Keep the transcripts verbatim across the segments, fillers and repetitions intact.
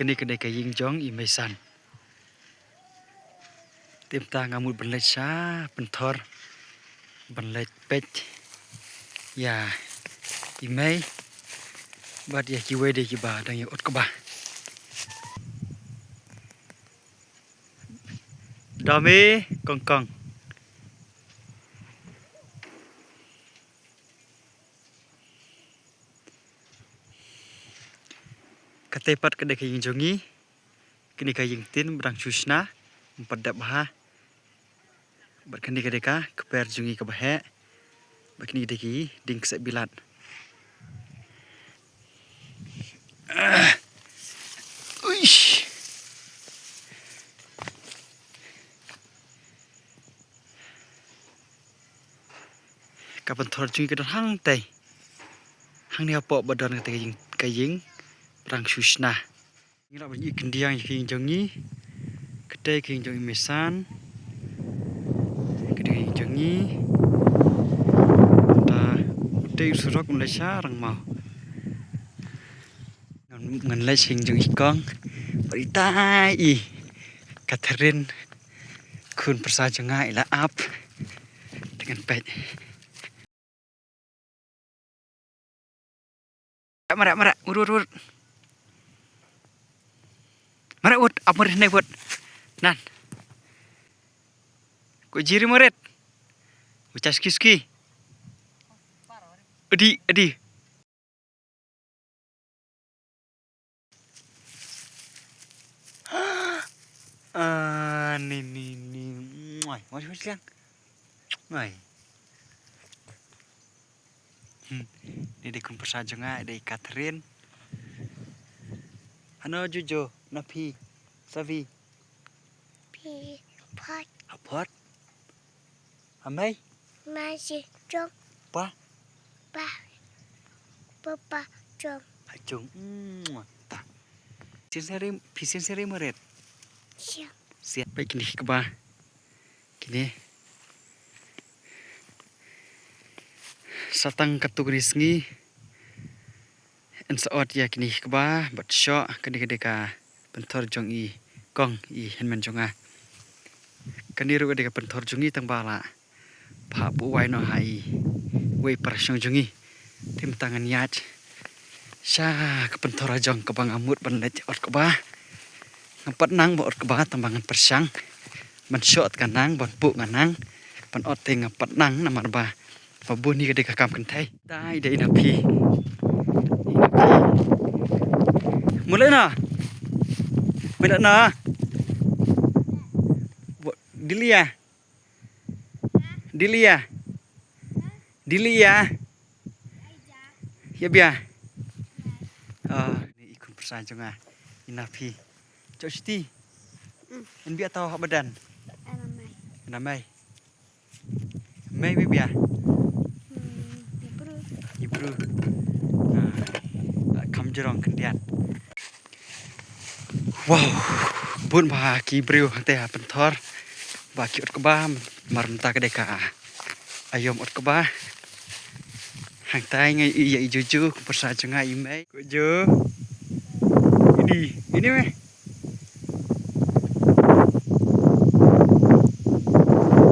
Kane ka dei ka ïing jong i Meisan. Te mynta nga mut ban leit sha pynthor ban leit peit ïa i mei bad ïa kiwei de kiba dang ïa ot kba. Dame kongkong. Kata pat ka dei ka ïing jong ngi. Kane ka ïing tin ba dang shu shna, ym pat dep bha. Bad kane ka dei ka kper jong ngi kaba heh. Bad kine ki dei ki dieng kseh bilat. Uish. Ka pynthor jong ngi ka don hangtei. Hangne hapoh ba don kata ka ïing, ka ïing ba dang shu shna. Ngi lah ban ïoh khyndiat ïa ka ïing jong ngi. Kata ka ïing jong i Meisan. Kata ka ïing jong ngi. Ta utai u surok un leit sha Rangmaw. Ngan, ngan leit sha ïing jong i kong. Bad itai i Catherine, khun pyrsa jong nga i la ap. Te ngan peit. Mara, mara, urut, urut. Mara, urut, amur ne, urut. Nan. Ko jiri murit. Ucas kiski. Adi, adi. Ah, ni, ni, ni. Muai, muai, muai, siang. Muai. Hmm. Ni dei khun pyrsa jong nga, dei Catherine. Hano jujo, na phi, savi. Phi, pot. Ha pot. Ha mei. Ma si jong. Pa. Pa. Pa, pa, jong. Ha jong. Hmm. Ta. Sin seri, phi sin seri murit. Siang. Siang. Peit kine kaba. Kine. Sa tang katto katne sngi yn sa ot ïa kine kaba bad shoh kane ka dei ka pynthor jong i kong i hynmen jong nga. Kane ruh ka dei ka pynthor jong i tang ba la phah buh wai noh ha i wei para shong jong i. Te mynta ngan ïaid sha ka pynthor jong kaba nga mut ban leit ot kaba. Ngam pat nang ban ot kaba tang ba ngan pyrshang ban shoh ka nang ban buh ka nang ban ot te ngam pat nang namar ba ba bun hi ka dei ka kam kynthei. Dei dei i Naphi. I Naphi. Mut leit noh. Mut leit noh. Bo-, Dilia. Dilia. Dilia. Ïa bia. Ah, ni i khun pyrsa jong nga. I Naphi. Chok shuti. Hmm. Yn bia tau ha madan. Ana mai. Ana mai. Mei bia bia. Hmm, i bru. I bru. Ah, kham jrong khyndiat. Wow, bun bha ki briew hangtei ha pynthor. Ba ki ot kba, mar mynta ka dei ka aïom ot kba. Hangtei nga ïohi ïa i Juju, khun pyrsa jong nga i mei. Ko Ju. Ini, ini mei.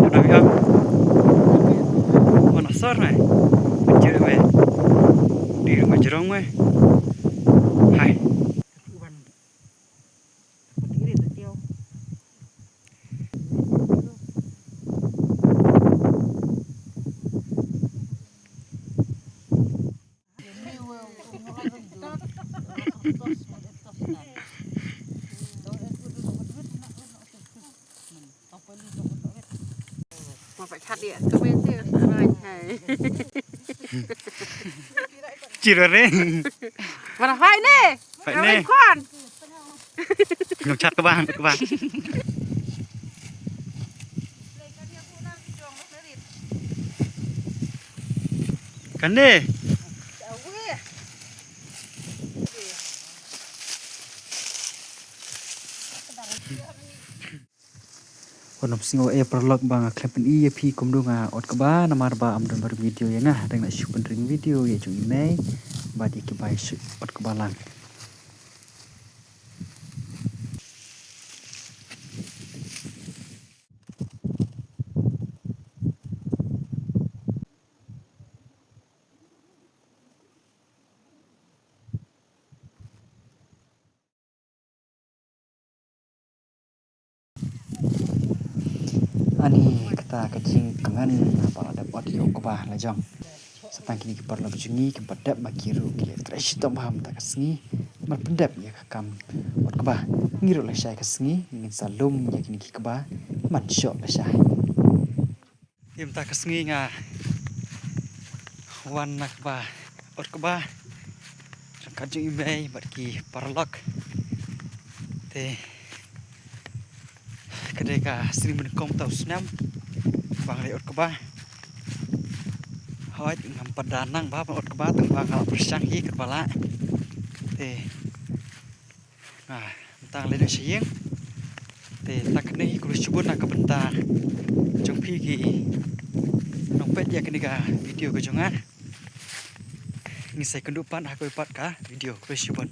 Ada ïa. Mana sar mei. Kecil mei. Di rumah jerong mei. Hai. Chira re. Mana phai ne? Phai ne? Kwan. Nong chat ka bang, ka bang. Kane. Wan ym sngew eh paralok ba nga khlem pyni ïa phi kumno nga ot kba namar ba ym don ba ring video ïa nga, dang la shu pynring video ïa jong i mei bad ïa ki bai shu ot kba lang. Ni kata ka jingkmen haba la dep ot ïa u kba la jong. Sa tang kine ki paralok jong ngi kim pat dep ba ki ruh ki leh trei shitom bha mynta ka sngi. Mar pyndep ïa ka kam ot kba. Ngi ruh lashai ka sngi ngin sa lum ïa kine ki kba man shoh lashai. Ïa mynta ka sngi nga wan na kba ot kba. Jong ka jong i mei bad ki paralok. Te ka dei ka sngi mynnyngkong mynta u snem ba nga leit ot kba. Hooid ngam pat da nang ba ban ot kba tang ba nga la pyrshang hi katba lah. Te nga mynta nga leit noh sha ïing. Te tang kane hi, khublei shibun na ka bynta jong phi ki nongpeit ïa kane ka video ka jong nga. Ngin sa ïakynduh pat ha kawei pat ka video. Khublei shibun.